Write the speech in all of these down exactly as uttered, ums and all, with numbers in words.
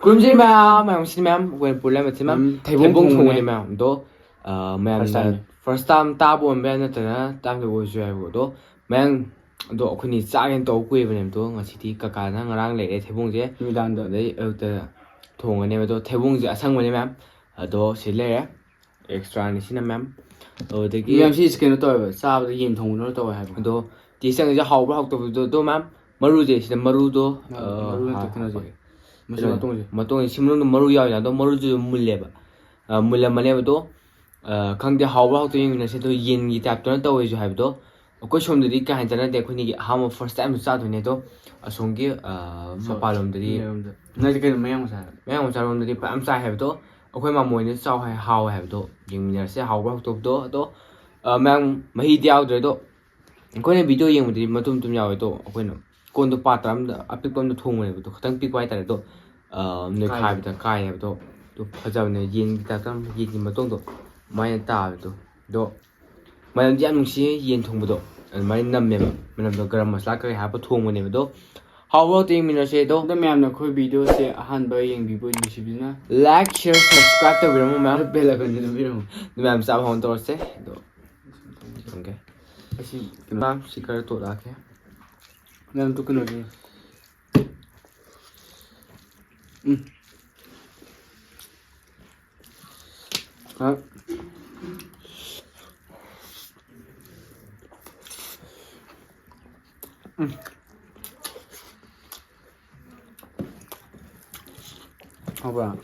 ꯈꯨꯔꯨꯝꯖꯔꯤ ꯃꯌꯥꯝ, ꯃꯌꯥꯝ ꯁꯤꯅꯤ ꯃꯌꯥꯝ, ꯑꯩꯈꯣꯏ ꯄꯨꯔ ꯂꯩꯕ ꯃꯌꯥꯝ, ꯊꯤꯃ ꯎꯝ, ꯊꯩꯕꯣꯡ ꯊꯩꯕꯣꯡ ꯊꯣꯡꯕꯅꯦ꯫ ꯊꯣꯡꯕꯅꯦ ꯃꯌꯥꯝ꯫ ꯑꯗꯣ, ꯑ, ꯃꯌꯥꯝꯅ first time꯫ First time ꯇꯥꯕ ꯑꯣꯏꯔꯝꯕ ꯌꯥꯏ, ꯅꯠꯇ꯭ꯔꯒꯅ ꯇꯥꯗꯕ ꯑꯣꯏꯔꯁꯨ ꯌꯥꯏꯕꯀꯣ꯫ ꯑꯗꯣ ꯃꯌꯥꯝ, ꯑꯗꯣ ꯑꯩꯈꯣꯏꯅꯤ ꯆꯥꯒꯦꯅ ꯇꯧꯕ ꯀꯨꯏꯕꯅꯦꯕ꯫ ꯑꯗꯣ ꯉꯁꯤꯗꯤ ꯀꯀꯥꯅ ꯉꯔꯥꯡ ꯂꯩꯔꯛꯑꯦ ꯊꯩꯕꯣꯡꯁꯦ꯫ ꯅꯨꯃꯤꯗꯥꯡꯗ꯫ ꯑꯗꯩ ꯑꯌꯨꯛꯇ ꯊꯣꯡꯉꯅꯦꯕ꯫ ꯑꯗꯣ ꯊꯩꯕꯣꯡꯁꯦ ꯑꯁꯪꯕꯅꯦ ꯃꯌꯥꯝ꯫ ꯑꯗꯣ ꯁꯤ ꯂꯩꯔꯦ꯫ Extraꯅꯤ ꯁꯤꯅ ꯃꯌꯥꯝ꯫ ꯑꯗꯨꯗꯒꯤ ꯃꯌꯥꯝ ꯁꯤ ꯀꯩꯅꯣ ꯇꯧꯋꯦꯕ, ꯆꯥꯕꯗ ꯌꯦꯟ ꯊꯣꯡꯕꯗꯧꯅ ꯇꯧꯋꯦ ꯍꯥꯏꯕ꯫ ꯑꯗꯣ taste ꯆꯪꯉꯤꯁꯦ ꯍꯥꯎꯕ꯭ꯔꯥ ꯍꯥꯎꯇꯕꯗꯣ, ꯑꯗꯣ ꯃꯌꯥꯝ ꯃꯔꯨꯁꯦ ꯁꯤꯗ ꯃꯔꯨꯗꯣ, ꯃꯔꯨ-, ꯑ, ꯃꯔꯨ ꯅꯠꯇꯦ, ꯍꯥ-, ꯀꯩꯅꯣꯁꯦ꯫ ꯍꯥꯞꯄꯒꯦ꯫ ꯃꯁꯤ ꯀꯩꯅꯣ, ꯃꯇꯣꯡꯁꯦ꯫ ꯃꯇꯣꯡꯁꯦ ꯁꯤ ꯃꯅꯨꯡꯗ ꯃꯔꯨ ꯌꯥꯎꯋꯤꯅ, ꯑꯗꯣ ꯃꯔꯨꯁꯨ ꯑꯗꯨꯝ ꯃꯨꯜꯂꯦꯕ꯫ ꯑ, ꯃꯨꯜꯂꯝꯃꯅꯦꯕ꯫ ꯑꯗꯣ, ꯑ, ꯈꯪꯗꯦ ꯍꯥꯎꯕ꯭ꯔꯥ ꯍꯥꯎꯇꯕ꯭ꯔꯥ ꯌꯦꯡꯃꯤꯟꯅꯁꯦ꯫ ꯑꯗꯣ ꯌꯦꯟꯒꯤ typeꯇꯅ ꯇꯧꯋꯦꯁꯨ ꯍꯥꯏꯕꯗꯣ, ꯑꯩꯈꯣꯏ ꯁꯣꯝꯗꯗꯤ ꯀꯥ ꯍꯦꯟꯅ ꯆꯥꯟꯅꯗꯦ꯫ ꯑꯩꯈꯣꯏꯅꯤꯒꯤ ꯑꯍꯥꯟꯕ first time ꯆꯥꯗꯣꯏꯅꯦ꯫ ꯑꯗꯣ ꯑꯁꯣꯝꯒꯤ, ꯑ, ꯁꯣ-, ꯃꯄꯥꯟꯂꯣꯝꯗꯗꯤ, ꯃꯌꯥꯝꯗ꯫ ꯅꯣꯏꯗꯤ ꯀꯩꯅꯣ ꯃꯌꯥꯡ ꯃꯆꯥ ꯍꯥꯏꯕ? ꯃꯌꯥꯡ ꯃꯆꯥꯔꯣꯝꯗꯗꯤ ꯐꯖꯅ ꯆꯥꯏ ꯍꯥꯏꯕꯗꯣ, ꯑꯩꯈꯣꯏ ꯃꯥꯃꯣꯏꯅ ꯆꯥꯎ ꯍꯥꯏ, ꯍꯥꯎꯋꯦ ꯍꯥꯏꯕꯗꯣ ꯌꯦꯡꯃꯤꯟꯅꯔꯁꯦ, ꯍꯥꯎꯕ꯭ꯔꯥ ꯍꯥꯎꯇꯕꯗꯣ꯫ ꯑꯗꯣ, ꯑ, ꯃꯌꯥꯝ ꯃꯍꯤꯗꯤ ꯌꯥꯎꯗ꯭ꯔꯦ꯫ ꯑꯗꯣ ꯑꯩꯈꯣꯏꯅ video ꯌꯦꯡꯕꯗꯗꯤ ꯃꯇꯨꯝ ꯃꯇꯨꯝ ꯌꯥꯎꯋꯦ꯫ ꯑꯗꯣ ꯑꯩꯈꯣꯏꯅ ꯀꯣꯟꯗꯣ ꯄꯥꯇ꯭ꯔ ꯑꯝꯗ ꯑꯄꯤꯛꯄ ꯑꯝꯗ ꯊꯣꯡꯕꯅꯦꯕ꯫ ꯑꯗꯣ ꯈꯤꯇꯪ ꯄꯤꯛꯄ ꯍꯥꯏꯇꯥꯔꯦ꯫ ꯑꯗꯣ, ꯑ, ꯅꯣꯏꯈꯥꯏꯕꯗ ꯀꯥꯏ ꯍꯥꯏꯕꯗꯣ꯫ ꯑꯗꯣ ꯐꯖꯕꯅꯦ, ꯌꯦꯟꯒꯤ typeꯇ ꯌꯦꯟꯒꯤ ꯃꯇꯣꯡꯗꯣ ꯑꯗꯨꯃꯥꯏꯅ ꯇꯥꯕꯗꯣ꯫ ꯑꯗꯣ ꯃꯅꯝꯗꯤ ꯌꯥꯝ ꯅꯨꯡꯁꯤꯌꯦ ꯌꯦꯟ ꯊꯣꯡꯕꯗꯣ꯫ ꯑꯗꯨꯃꯥꯏꯅ ꯅꯝꯃꯦꯕ꯫ ꯃꯅꯝꯗꯣ ꯒꯔꯝ ꯃꯁꯥꯂꯥ ꯀꯩꯀꯩ ꯍꯥꯞꯄ ꯊꯣꯡꯕꯅꯦꯕ꯫ ꯑꯗꯣ ꯍꯥꯎꯕ꯭ꯔꯣ ꯇꯦꯡꯃꯤꯟꯅꯁꯦ ꯑꯗꯣ꯫ ꯑꯗꯣ ꯃꯌꯥꯝꯅ ꯑꯩꯈꯣꯏ video ꯁꯦ ꯑꯍꯥꯟꯕ ꯌꯦꯡꯕꯤꯕ ꯑꯣꯏꯕꯤꯁꯤꯕꯤꯅ like, share, subscribe ꯇꯧꯕꯤꯔꯝꯃꯣ ꯃꯌꯥꯝ꯫ Bell icon ꯁꯨ ꯅꯝꯕꯤꯔꯝꯃꯣ꯫ ꯑꯗꯨ ꯃꯌꯥꯝ ꯆꯥꯕ ꯍꯧꯅ ꯇꯧꯔꯁꯦ꯫ ꯑꯗꯣ ꯊꯝꯒꯦ꯫ ꯑꯁꯤ ꯀꯩꯅꯣ ꯁꯤ ꯈꯔ ꯇꯣꯠꯂꯛꯑꯒꯦ꯫ ꯅꯪ ꯇꯨ ꯀꯩꯅꯣꯁꯦ꯫ ꯎꯝ꯫ ꯑ꯫ ꯎꯝ꯫ ꯍꯥꯎꯕ꯭ꯔꯥ?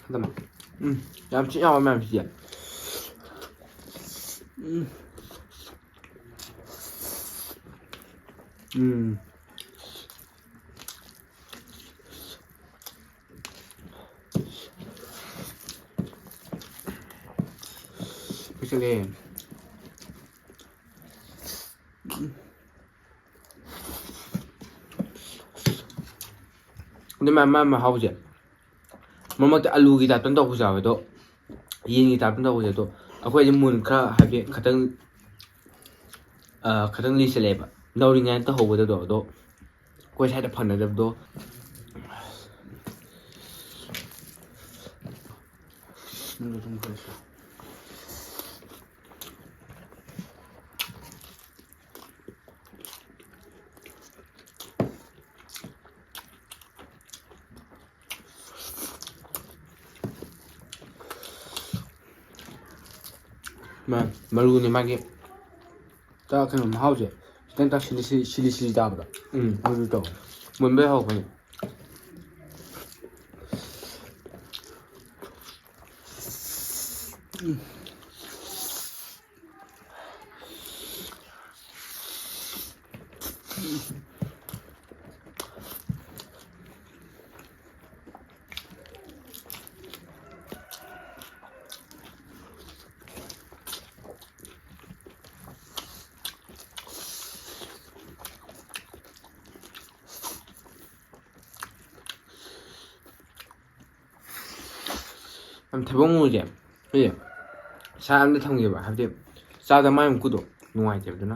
ꯑꯗꯨꯝ꯫ ꯎꯝ꯫ ꯌꯥꯝ ꯊꯤ ꯍꯥꯎꯕ ꯃꯌꯥꯝꯁꯤꯗꯤ꯫ ꯎꯝ꯫ ꯎꯝ꯫ ꯄꯤꯛꯁꯜꯂꯦ꯫ ꯑꯗꯨ ꯃꯥ, ꯃꯥ ꯃꯍꯥꯎꯁꯦ ꯃꯔꯛ ꯃꯔꯛꯇ ꯑꯂꯨꯒꯤ type ꯇ ꯇꯧꯕꯁꯨ ꯌꯥꯎꯋꯦ, ꯑꯗꯣ ꯌꯦꯟꯒꯤ type ꯇ ꯇꯧꯕꯁꯦ, ꯑꯗꯣ ꯑꯩꯈꯣꯏꯗꯤ ꯃꯨꯟ ꯈꯔ ꯍꯥꯏꯗꯤ ꯈꯇꯪ, ꯑ, ꯈꯇꯪ ꯂꯤꯁꯜꯂꯛꯑꯦꯕ ꯅꯧꯔꯤꯉꯩꯗ ꯇꯧꯍꯧꯒꯗꯕꯗꯣ, ꯑꯗꯣ ꯑꯩꯈꯣꯏ ꯁ꯭ꯋꯥꯏꯗ ꯐꯪꯅꯗꯕꯗꯣ꯫ ꯃꯥ-, ꯃꯔꯨꯅꯤ ꯃꯥꯒꯤ꯫ ꯆꯥ ꯀꯩꯅꯣ ꯃꯍꯥꯎꯁꯦ ꯈꯤꯇꯪ ꯇꯥ ꯁꯤꯂꯤ ꯁꯤꯂꯤ, ꯁꯤꯂꯤ ꯁꯤꯂꯤ ꯇꯥꯕꯗꯣ꯫ ꯎꯝ꯫ ꯑꯗꯨ ꯇꯧꯋꯦ꯫ ꯃꯨꯟꯕꯩ ꯍꯧꯔꯛꯄꯅꯤ꯫ ꯎꯝ꯫ ꯌꯥꯝ ꯊꯩꯕꯣꯡ ꯃꯔꯨꯁꯦ ꯑꯩꯈꯣꯏꯒꯤ ꯁꯥꯏꯠ ꯑꯝꯗ ꯊꯝꯒꯦꯕ, ꯍꯥꯏꯕꯗꯤ ꯆꯥꯗ ꯃꯥꯏ ꯃꯀꯨꯗꯣ ꯅꯨꯡꯉꯥꯏꯇꯦꯕ, ꯑꯗꯨꯅ꯫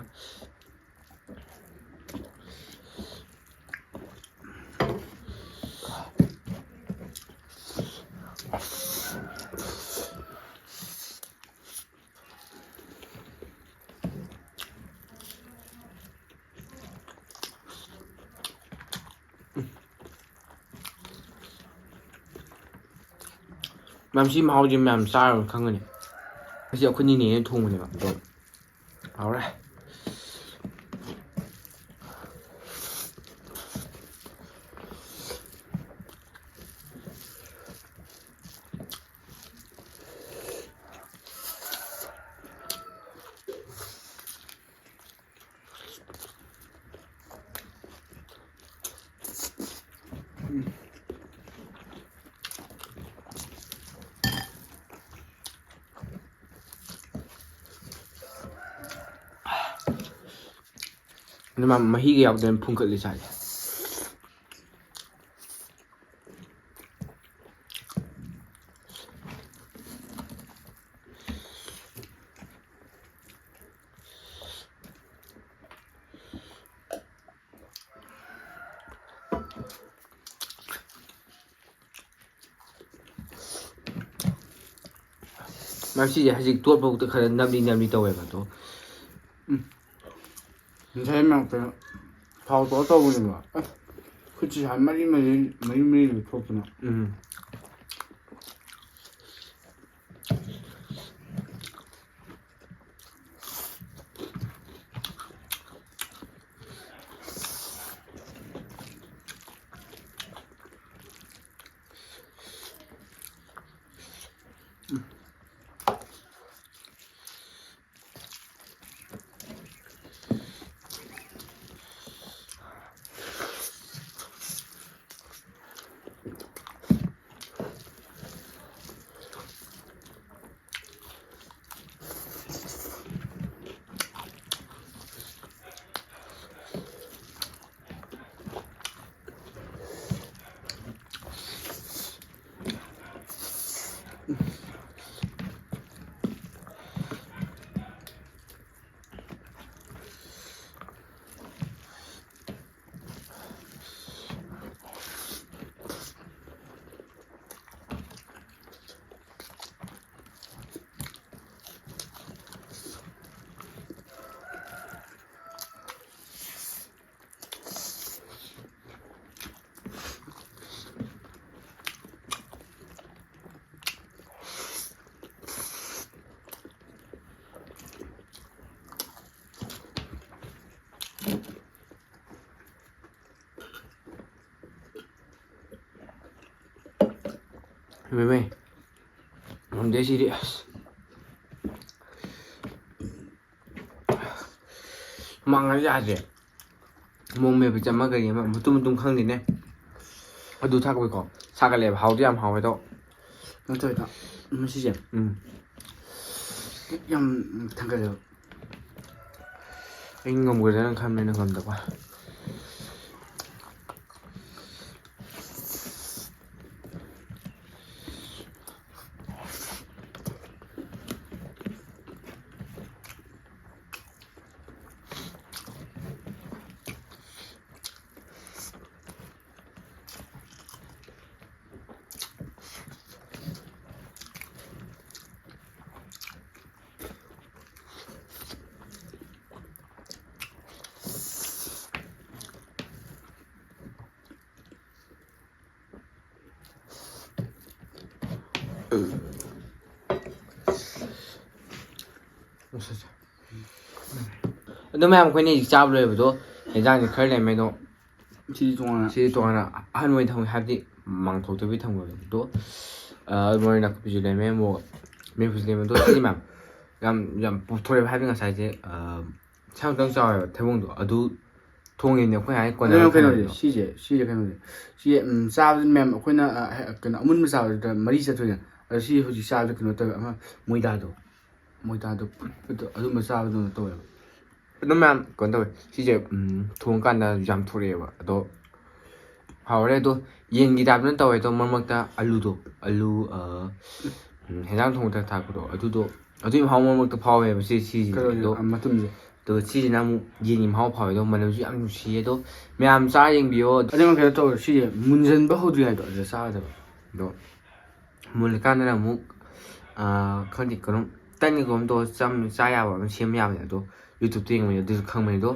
ꯃꯌꯥꯝ ꯁꯤ ꯃꯍꯥꯎꯁꯦ ꯃꯌꯥꯝ ꯆꯥꯔꯒ ꯈꯪꯒꯅꯤ꯫ ꯑꯁꯤ ꯑꯩꯈꯣꯏ ꯅꯤꯅꯦꯅ ꯊꯣꯡꯕꯅꯦꯕ, ꯑꯗꯣ ꯍꯥꯎꯔꯦ꯫ ꯑꯗꯨ ꯃꯥ ꯃꯍꯤꯒ ꯌꯥꯎꯗꯅ ꯐꯨꯡꯒꯠꯂꯤ ꯆꯥꯏꯁꯦ꯫ ꯃꯁꯤꯁꯦ ꯍꯧꯖꯤꯛ ꯇꯣꯠꯄ ꯐꯥꯎꯗ ꯈꯔ ꯅꯝꯂꯤ ꯅꯝꯂꯤ ꯇꯧꯋꯦꯕ ꯑꯗꯣ꯫ ꯎꯝ꯫ ꯉꯁꯥꯏ ꯃꯌꯥꯝ ꯀꯩꯅꯣ ꯊꯥꯎ ꯇꯧꯔ ꯇꯧꯕꯅꯦꯕ꯫ ꯑꯁ, ꯈꯨꯠꯁꯤ ꯁꯥꯏ ꯃꯔꯤ ꯃꯔꯤ, ꯃꯔꯤ ꯃꯔꯤ ꯂꯣꯏ ꯊꯣꯛꯇꯅ꯫ ꯎꯝ꯫ ꯃꯦꯃꯦ, ꯉꯝꯗꯦ ꯁꯤꯗꯤ, ꯑꯁ꯫ ꯃꯥꯡꯉ ꯌꯥꯗ꯭ꯔꯦ꯫ ꯃꯣꯡ ꯃꯦꯠꯄ ꯆꯝꯃ ꯀꯔꯤ ꯑꯃ ꯃꯇꯨꯝ ꯃꯇꯨꯝ ꯈꯪꯗꯦꯅꯦ꯫ ꯑꯗꯨ ꯊꯥꯛꯄꯩꯀꯣ ꯁꯥꯒꯠꯂꯦꯕ꯫ ꯍꯥꯎꯗꯤ ꯌꯥꯝ ꯍꯥꯎꯋꯦ ꯑꯗꯣ꯫ ꯅꯠꯇ꯭ꯔꯒ ꯃꯁꯤꯁꯦ ꯎꯝ꯫ ꯌꯥꯝ ꯊꯥꯡꯒꯠꯂꯦꯕ꯫ ꯑꯩ ꯉꯝꯒꯗ꯭ꯔꯅ ꯈꯟꯕꯅꯤꯅ ꯉꯝꯗꯕ꯫ ꯑꯗꯣ ꯃꯌꯥꯝ, ꯑꯩꯈꯣꯏꯅ ꯍꯧꯖꯤꯛ ꯆꯥꯕ ꯂꯣꯏꯕꯗꯣ, ꯍꯦꯟꯖꯥꯡꯗꯤ ꯈꯔ ꯂꯩꯔꯝꯃꯦ ꯑꯗꯣ, ꯁꯤꯗꯤ ꯇꯣꯉꯥꯟꯅ꯫ ꯁꯤꯗꯤ ꯇꯣꯉꯥꯟꯅ ꯑꯍꯟ ꯑꯣꯏꯅ ꯊꯝꯒꯦ, ꯍꯥꯏꯕꯗꯤ ꯃꯥꯡꯊꯣꯛꯇꯕꯤ ꯊꯝꯒꯦ꯫ ꯑꯗꯣ, ꯑ, ꯃꯔꯣꯏ ꯅꯥꯀꯨꯞꯄꯤꯁꯨ ꯂꯩꯔꯝꯃꯦ, ꯃꯣꯔꯣꯛ ꯃꯦꯠꯄꯁꯨ ꯂꯩꯔꯝꯃꯦ꯫ ꯑꯗꯣ ꯁꯤꯗꯤ ꯃꯌꯥꯝ ꯌꯥꯝ, ꯌꯥꯝ ꯄꯨꯊꯣꯔꯛꯑꯦꯕ, ꯍꯥꯏꯕꯗꯤ ꯉꯁꯥꯏꯁꯦ, ꯑ, ꯁꯥ ꯑꯃꯨꯛꯇꯪ ꯆꯥꯎꯋꯦꯕ ꯊꯩꯕꯣꯡꯗꯣ, ꯑꯗꯨ ꯊꯣꯡꯉꯤꯅꯦ ꯑꯩꯈꯣꯏ ꯍꯥꯏ ꯑꯗꯨꯅ ꯀꯣꯟꯅꯔ ꯀꯩꯅꯣꯁꯦ, ꯊꯝꯃꯤꯅꯦꯕ꯫ ꯁꯤꯁꯦ, ꯁꯤꯁꯦ ꯀꯩꯅꯣꯁꯦ, ꯁꯤ, ꯎꯝ, ꯆꯥꯕꯗꯤ ꯃꯌꯥꯝ ꯑꯩꯈꯣꯏꯅ, ꯑ, ꯍꯦ-, ꯀꯩꯅꯣ, ꯑꯃꯨꯟꯕ ꯆꯥꯕꯗ ꯃꯔꯤ ꯆꯠꯇꯣꯏꯅꯦ꯫ ꯑꯗꯣ ꯁꯤ ꯍꯧꯖꯤꯛ ꯆꯥꯕꯗ ꯀꯩꯅꯣ ꯇꯧꯋꯦ, ꯑꯃ ꯃꯣꯏꯗꯥꯗꯣ, ꯃꯣꯏꯗꯥꯗꯣ ꯐꯨꯠꯄꯗꯣ, ꯑꯗꯨꯝꯕ ꯆꯥꯕꯗꯧꯅ ꯇꯧꯋꯦꯕ꯫ ꯑꯗꯨꯝ ꯃꯌꯥꯝ ꯀꯩꯅꯣ ꯇꯧꯋꯦ꯫ ꯁꯤꯁꯦ, ꯎꯝ, ꯊꯣꯡꯀꯥꯟꯗ ꯌꯥꯝ ꯊꯣꯔꯛꯑꯦꯕ꯫ ꯑꯗꯣ ꯍꯥꯎꯔꯦ꯫ ꯑꯗꯣ ꯌꯦꯟꯒꯤ ꯇꯥꯏꯞꯇ ꯇꯧꯋꯦ꯫ ꯑꯗꯣ ꯃꯔꯛ ꯃꯔꯛꯇ ꯑꯂꯨꯗꯣ, ꯑꯂꯨ, ꯑ, ꯎꯝ, ꯍꯦꯟꯖꯥꯡ ꯊꯣꯡꯕꯗ ꯊꯥꯛꯄꯗꯣ, ꯑꯗꯨꯗꯣ, ꯑꯗꯨꯒꯤ ꯃꯍꯥꯎ ꯃꯔꯛ ꯃꯔꯛꯇ ꯐꯥꯎꯋꯦꯕ ꯁꯤ, ꯁꯤꯁꯤꯗꯤ꯫ ꯀꯩꯅꯣꯁꯦ, ꯑꯗꯣ, ꯑ, ꯃꯇꯨꯝꯁꯦ꯫ ꯑꯗꯣ ꯁꯤꯁꯤꯅ ꯑꯃꯨꯛ ꯌꯦꯟꯒꯤ ꯃꯍꯥꯎ ꯐꯥꯎꯋꯦ꯫ ꯑꯗꯣ ꯃꯅꯝꯁꯨ ꯌꯥꯝ ꯅꯨꯡꯁꯤꯌꯦ꯫ ꯑꯗꯣ ꯃꯌꯥꯝ ꯆꯥꯔ ꯌꯦꯡꯕꯤꯌꯣ꯫ ꯑꯗꯨꯒ ꯀꯩꯅꯣ ꯇꯧꯔꯣ, ꯁꯤꯁꯦ ꯃꯨꯟꯖꯟꯕ ꯍꯧꯗ꯭ꯔꯤꯉꯩꯗꯣ ꯑꯗꯨꯗ ꯆꯥꯒꯗꯕ꯫ ꯑꯗꯣ ꯃꯨꯜꯂꯀꯥꯟꯗꯅ ꯑꯃꯨꯛ, ꯑ, ꯈꯪꯗꯦ, ꯀꯩꯅꯣꯝ ꯇꯟꯒꯤ ꯀꯩꯅꯣꯝ ꯇꯧꯔ ꯆꯝ-, ꯆꯥ ꯌꯥꯕ ꯑꯃ ꯁꯦꯝꯕ ꯌꯥꯕꯅꯦ꯫ ꯑꯗꯣ YouTube-ꯇ ꯌꯦꯡꯕꯅꯦ, ꯑꯗꯨꯁꯨ ꯈꯪꯕꯅꯦ꯫ ꯑꯗꯣ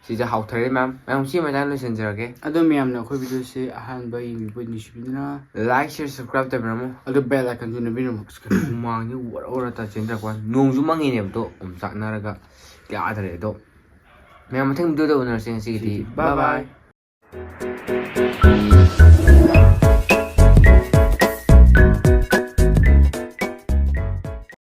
ꯁꯤꯁꯦ ꯍꯥꯎꯊꯔꯦ ꯃꯌꯥꯝ꯫ ꯃꯌꯥꯝ ꯁꯤ ꯃꯇꯥꯡꯗ ꯂꯣꯏꯁꯤꯟꯖꯔꯒꯦ꯫ ꯑꯗꯣ ꯃꯌꯥꯝꯅ ꯑꯩꯈꯣꯏ video-ꯁꯦ ꯑꯍꯥꯟꯕ ꯌꯦꯡꯕꯤꯕ ꯅꯨꯡꯁꯤꯕꯤꯗꯨꯅ like, share, subscribe ꯇꯧꯕꯤꯔꯝꯃꯣ꯫ ꯑꯗꯣ bell icon-ꯁꯨ ꯅꯝꯕꯤꯔꯝꯃꯣ꯫ ꯑꯁ, ꯀꯩꯅꯣ ꯍꯨꯃꯥꯡꯁꯦ ꯋꯥꯔ ꯋꯥꯔ ꯇꯥ ꯆꯦꯟꯊꯔꯛꯄ ꯋꯥꯅꯤ꯫ ꯅꯣꯡꯁꯨ ꯃꯪꯉꯤꯅꯦꯕ, ꯑꯗꯣ ꯑꯣꯝꯆꯥꯛꯅꯔꯒ ꯌꯥꯗ꯭ꯔꯦ꯫ ꯑꯗꯣ ꯃꯌꯥꯝ ꯃꯊꯪ video-ꯗ ꯎꯅꯔꯁꯦ꯫ ꯉꯁꯤꯒꯤꯗꯤ bye bye꯫